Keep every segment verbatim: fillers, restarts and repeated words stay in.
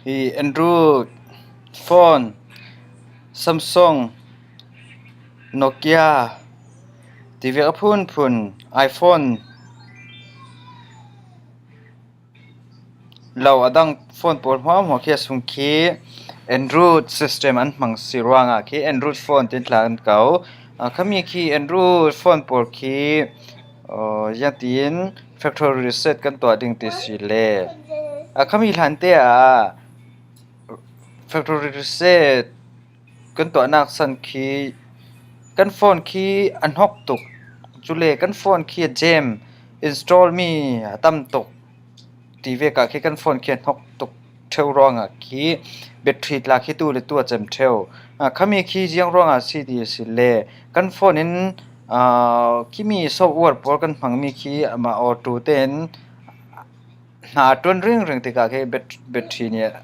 Hi Android phone, Samsung, Nokia, ti vek a phunphun, iPhone lo a dang phone pawl hmuahhmuah khi a sung khi Android system an hmang si ruangah khi Android phone tin tla an ko. A, khami khi Android phone pawl khi, aw, ziangtin factory reset kan tuah ding ti si le. A, khami hlante ah factory reset kan tuahnak san khi kan phone khi a hnok tuk, cule kan phone khi a jam, install mi a tam tuk ti vek ah khi kan phone khi a hnok tuk ṭheu ruangah khi battery tla khi tu le tu a cem ṭheu. A, khami khi ziang ruangah si ti si le kan phone in, a, khimi software pawl kan hmangmi khi amah auto tein hna a ṭuan ringring tikah khi bat-, battery nih a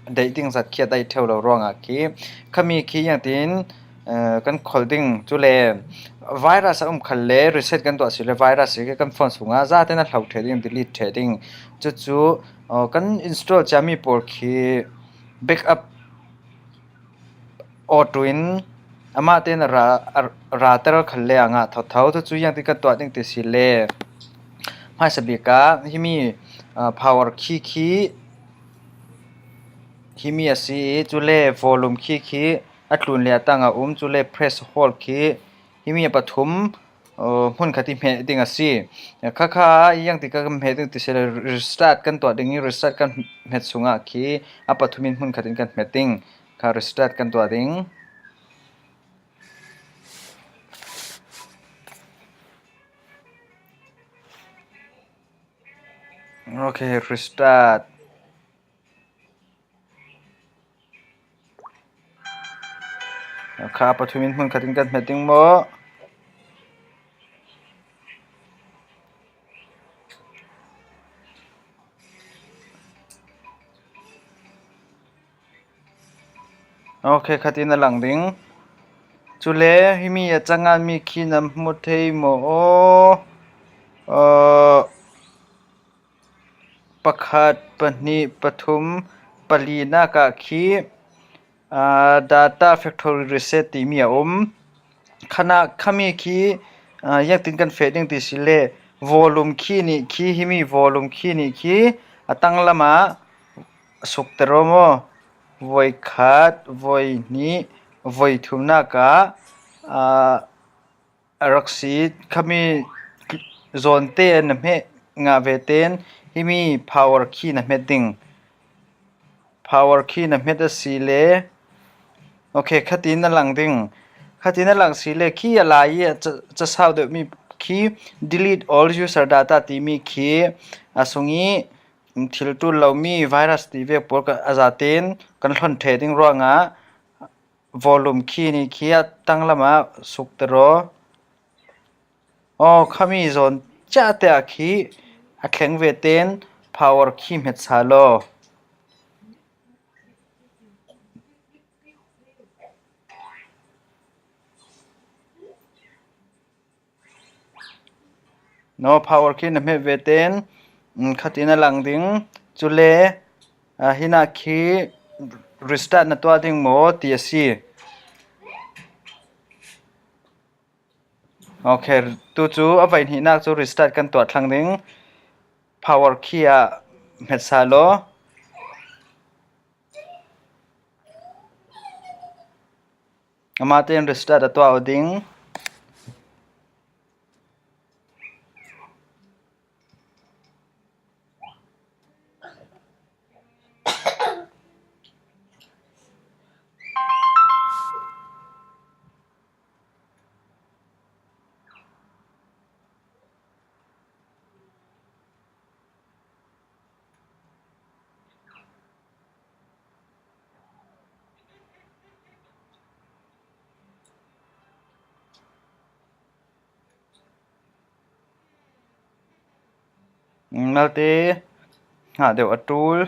daih ding zat khi a daih ṭheu lo ruangah khi khami khi ziangtin, eh, kan khol ding. Cule virus a um khal le reset kan tuah si le virus hi khi kan phone sungah zaten a hlo ṭheh ding, delete ṭheh ding. Cucu, eh, kan install ciami pawl khi backup auto in amah tein a ra, a ra ter khal le a ngah thotho. Cucu ziangtin kan tuah ding ti si le hmaisa bik ah himi, ah, power key khi himi a si i, cule volume key khi a tlun le a tang a um, cule press hold khi himi a pathum, uh, hmunkhat i hmeh ding a si. Kha kha ziangtin kan hmeh ding ti si le restart kan tuah ding i, restart kan hmet sungah khi a pathum in hmunkhat in kan hmet ding. Kha restart kan tuah ding. Ok, restart. Kha pathum in hmunkhat in kan hmet ding maw? Ok, khatin a lang ding. Cule himi a cangan mi khi na hmu thei maw? Aw, pakhat, pahnih, pathum, palinak ah khi, aa, data factory reset timi a um. Khanah khami khi, aa, ziangtin kan feh ding ti si le volume khi nih khi, himi volume khi nih khi a tanglam ah sukter aw maw? Voi khat, voi hnih, voi thumnak ah, aa, a rak si. Khami zawnte na hmeh ngah ve tein himi power key na hmet ding. Power key na hmet a si le, ok, khatin na lang ding. Khatin na lang si le khi a lai i a ca, ca sau deuhmi khi delete all user data timi khi a sung i thil ṭul lomi virus ti vek pawl ka, a zaten kan hlon ṭheh ding ruangah volume key nih khi a tanglam ah sukter aw. Aw, khami zawn ciahte ah khi a thleng ve tein power key hmet sa law. No, power khi na hmet ve tein, mm, khatin a lang ding. Cule, ah, hinah khi restart na tuah ding maw ti a si. Ok, tu cu a vei hnihnak cu restart kan tuah thlang ding. Power khi ah hmet sa law. Amah tein restart a tuah aw ding. Malte hngah deuh a ṭul.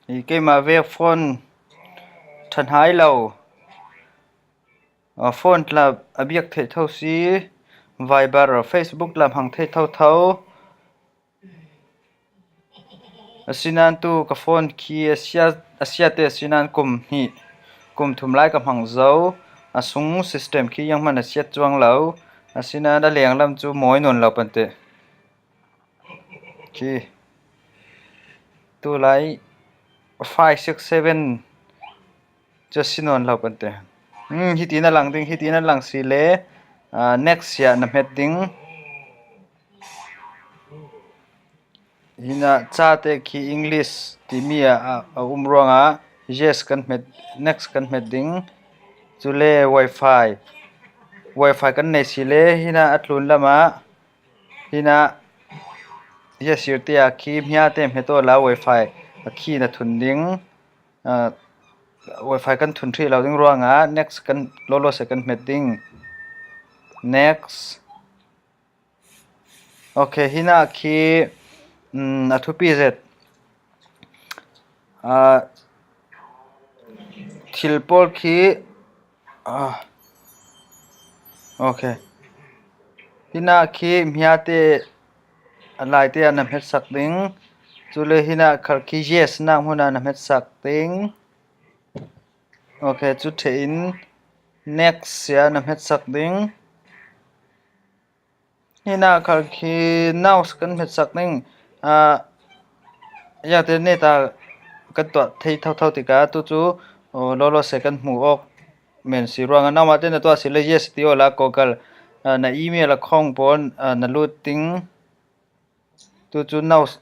Hi keimah vek phone thanhai lo. A, phone tla a biak theih tho si, Viber, Facebook lam hang theih tho tho. Asinan tu ka phone khi a sia, a siate asinan kum hnih, kum thum lai ka hmang zo. A sung system khi iang hman a siat chuang lo. Asinan a leng lam cu mawi nawn lo pante. Khi tulai five, six, seven cu a si nawn lo pante. Hmm, hitin a lang ding, hitin a lang si le, ah, next sia na hmet ding. Hina cate khi English timi a, a, a um ruangah yes kan hmet, next kan hmet ding. Cule Wi-Fi, Wi-Fi kan nei si le hina a tlun lamah hina hi a sir tia khi hmiate hmet awla Wi-Fi a khi na thun ding. Ah, Wi-Fi kan thun hrih lo ding ruangah next kan lawlaw se kan hmet ding. Next. Ok, hina khi, um, a thupi zet. Ah, thil pawl khi, ah, ok. Hina khi hmiate a laite a na hmetsak ding. Cule hina khal khi yes nak hmuna na hmetsak ding. Ok, cu ṭhein next sia na hmetsak ding. Hina khal khi naus kan hmetsak ding. Ah, yate neta kan tuah thei thotho tikah tu cu, oh, lawlaw se kan hmu awk men si ruangah naumah te na tuah si le yes ti awla Google, ah, na email a khawng pawl, ah, na lut ding. Tu cu naus,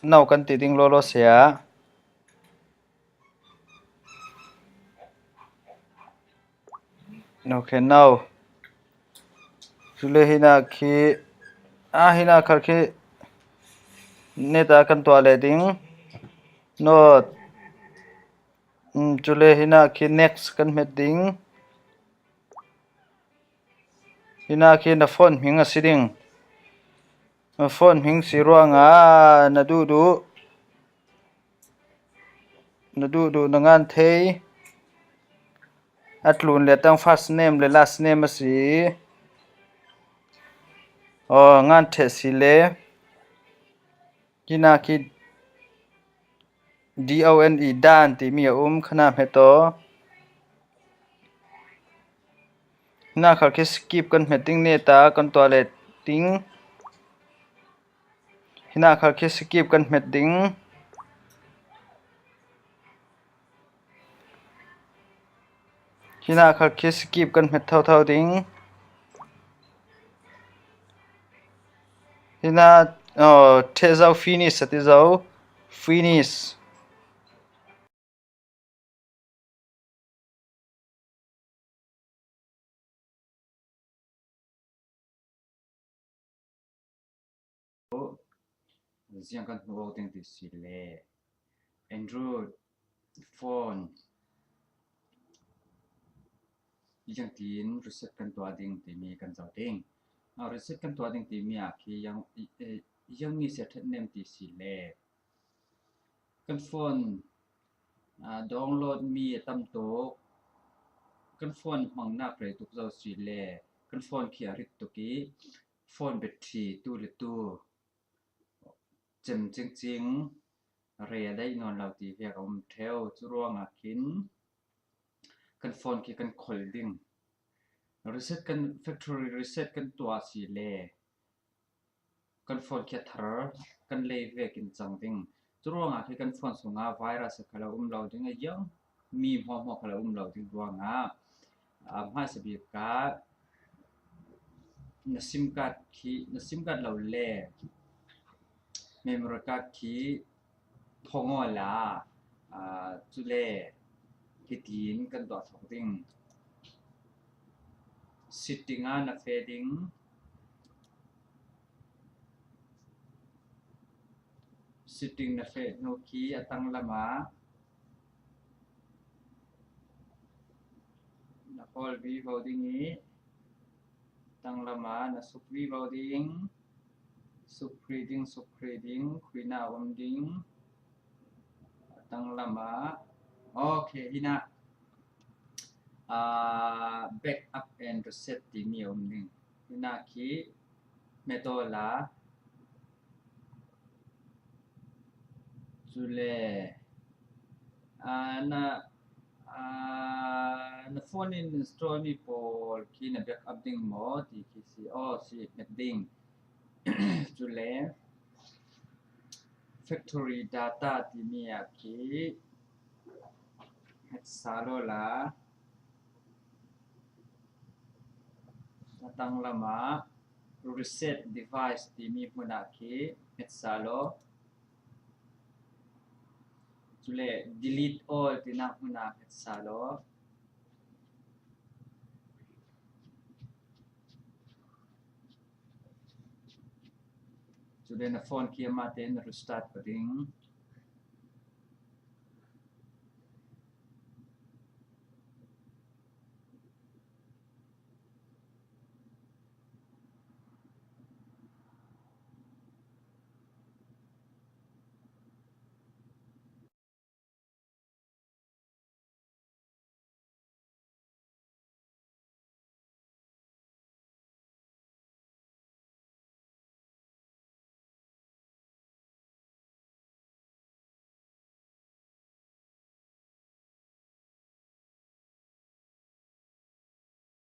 nau kan ti ding lawlaw se ah. Ok, no. Cule hina khi, ah, hina khal khi neta kan tuah leh ding. No. Um, cule hina khi next kan hmet ding. Hina khi na phone hming a si ding. Na phone hming si ruangah na duhduh, na duhduh na ngan thei. A tlun le tang first name le last name a si. Aw, ngan ṭheh si le. Hina khi D O N E, done timi a um, khana hmet aw. Hina khal khi skip kan hmet ding, neta kan tuah leh ding. Hina khal khi skip kan hmet ding. Hina khal khi skip kan hmet thotho ding. Hina, oh, ṭheh zo, finish a ti zo. Finish. Ziang kan hmuh awk ding ti si le Android phone ziang tiin reset kan tuah ding timi kan zoh ding. Ah, reset kan tuah ding timi ah khi ziang, eh, ziang mi sia ṭhat nem ti si le kan phone, ah, download mi a tam tuk, kan phone hmangnak rei tuk zo si le kan phone khi a rit tuk i phone battery tu le tu cem cingcing, rei a daih nawn lo ti vek a um ṭheu. Cu ruangah khin kan phone khi kan kholh ding. Reset kan, factory reset kan tuah si le kan phone khi a thar kan lei vekin cang ding. Cu ruangah khi kan phone sungah virus a khal a um lo ding, a ziang mi hmuahhmuah khal a um lo ding ruangah, ah, hmaisa bik ah na sim card khi, na sim card lo le memory card khi phong awla, ah, cule hitin kan tuah thawk ding. Setting ah na feh ding. Setting na feh hnu khi a tanglam ah na hawl vivo ding i tanglam ah na suk vivo ding. Suk khri ding, suk khri ding, khuina a um ding. A Danglam ah, okay, hih na, ah, backup and reset timi a um ding. Hih na khi hmet aw la, cule, ah, na, ah, na phone in install mi pawl khi na backup ding maw ti khi si, aw si, hmet ding. Cule factory data timi ah khi hmet sa law la, a danglam ah reset device timi hmun ah khi hmet sa law. Cule delete all tina hmun ah hmet sa law. Cule na phone khi amah tein restart pa ding.